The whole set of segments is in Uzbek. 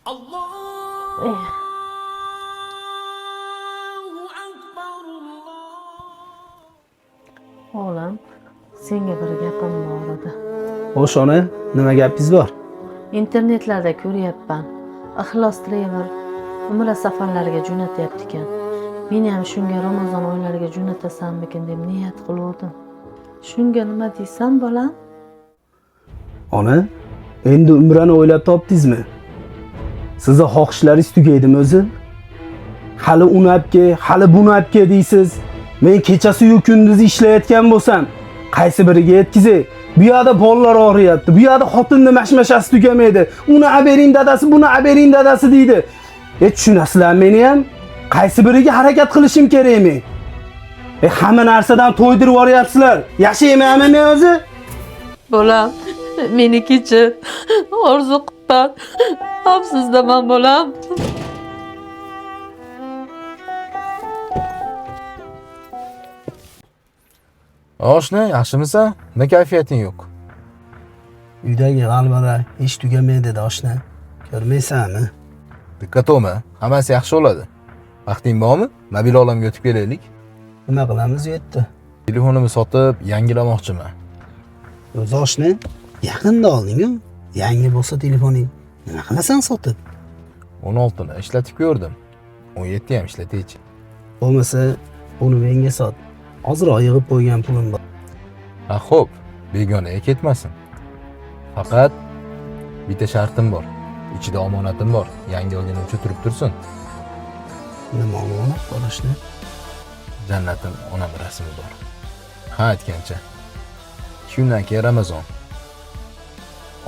O'g'lim, senga bir gapim bor edi. Xo'sh ona, nima gapingiz bor? Internetlarda ko'ryapman. Ixlos Travel umra safarlariga jo'natyapti ekan. Meni ham shunga Ramazon oylariga jo'natasanmikin deb niyat qiluvdim. Shunga nima deysan, bolam? Ona, endi umrani o'ylab topdingizmi? Sizni xohishlaringiz tugaydimi o'zi? Hali uni olib kel, hali buni olib kel deysiz. Men kechasi-yu kunduzi ishlayotgan bo'lsam, qaysi biriga yetkazay? Bu yoqda bolalar og'riyapti, bu yoqda xotinni mashmashasi tugamaydi. Uni olib bering dadasi, buni olib bering dadasi deydi. E tushunasizlar meni ham? Qaysi biriga harakat qilishim kerak men? E hamma narsadan to'ydirib yuboryapsizlar. Yashaymanmi men o'zi? Bolam, meni kechir. Orzu qilibman. Afsusdaman, bolam. Oshna, yaxshimisan? Nima kayfiyating yo'q? Uydagi g'alvalar hech tugamaydi dedi oshna. Ko'rmaysanmi? Diqqat olma, hammasi yaxshi bo'ladi. Vaqting bormi? Mobil olamga o'tib kelaylik. Nima qilamiz u yerda? Telefonimni sotib yangilamoqchiman. O'zi oshna yaqinda olding-ku. Yangi bo'lsa telefoning nima qilasan sotib? 16 ni ishlatib ko'rdim. 17 ham ishlataychi. Bo'lmasa uni menga sot. Ozroq yig'ib qo'ygan pulim bor. Ha, xo'p, begonaga ketmasin. Faqat bitta shartim bor. Ichida omonatim bor. Yangi olgunimcha turib tursin. Nima omonat bor oshna? Jannatim onam rasmi bor. Ha, aytgancha. 2 kundan keyin Ramazon.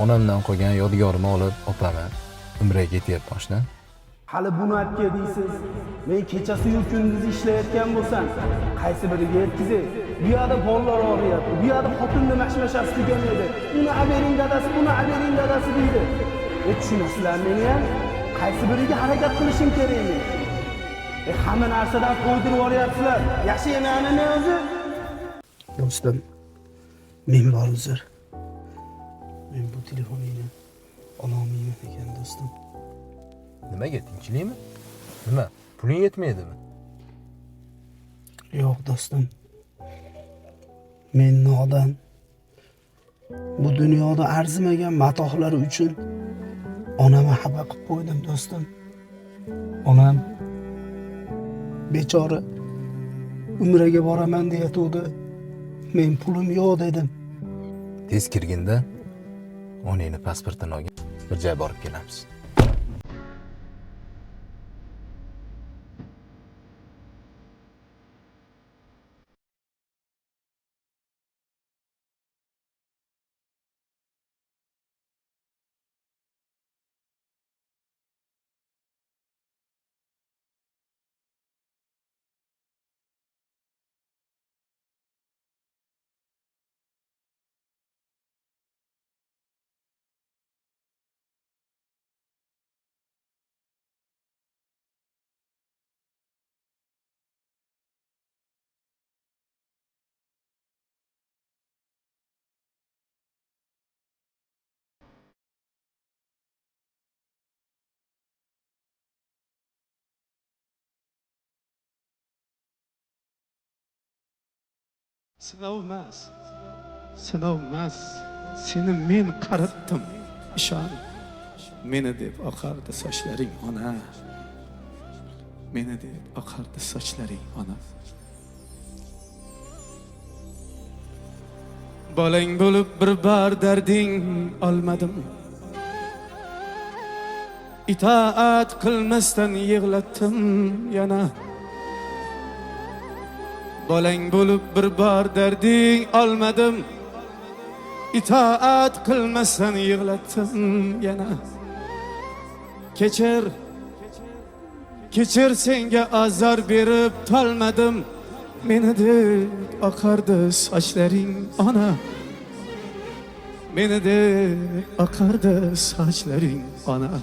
Onamdan qolgan yodgorimni olib opamni umraga ketyapti oshna. Hali buni olib kel deysiz. Men kechasi-yu kunduzi ishlayotgan bo'lsam, qaysi biriga yetkazay? Bu yoqda bolalar og'riyapti, bu yoqda xotinni mashmashasi tugamaydi. Uni olib bering dadasi, buni olib bering dadasi deydi. E tushunasizlar meni ham? Qaysi biriga harakat qilishim kerak men? E hamma narsadan to'ydirib yuboryapsizlar. Yashaymanmi men o'zi? Do'stim, men bor uzr. Men bu telefoningni ololmayman ekan do'stim. Nimaga tinchlikmi? Nima? Puling yetmaydimi? Yo'q do'stim. Men nodon. Bu dunyoda arzimagan matohlar uchun onamni xafa qilib qo'ydim do'stim. Onam bechora umraga boraman deyatuvdi. Men pulim yo'q dedim. Tez kirginda onangni pasportini olgin. Bir joy borib kelamiz. Sinov emas, sinov emas. Seni men qaritdim, ishon. Meni deb oqardi sochlaring ona. Meni deb oqardi sochlaring ona. Bolang bo'lib bir bar darding olmadim. Itoat qilmasdan yig'latdim yana. Bolang bo'lib bir bor darding olmadim. Itoat qilmasdan yig'latdim yana. Kechir, kechir senga azor berib tolmadim. Meni deb oqardi sochlaring ona. Meni deb oqardi sochlaring ona.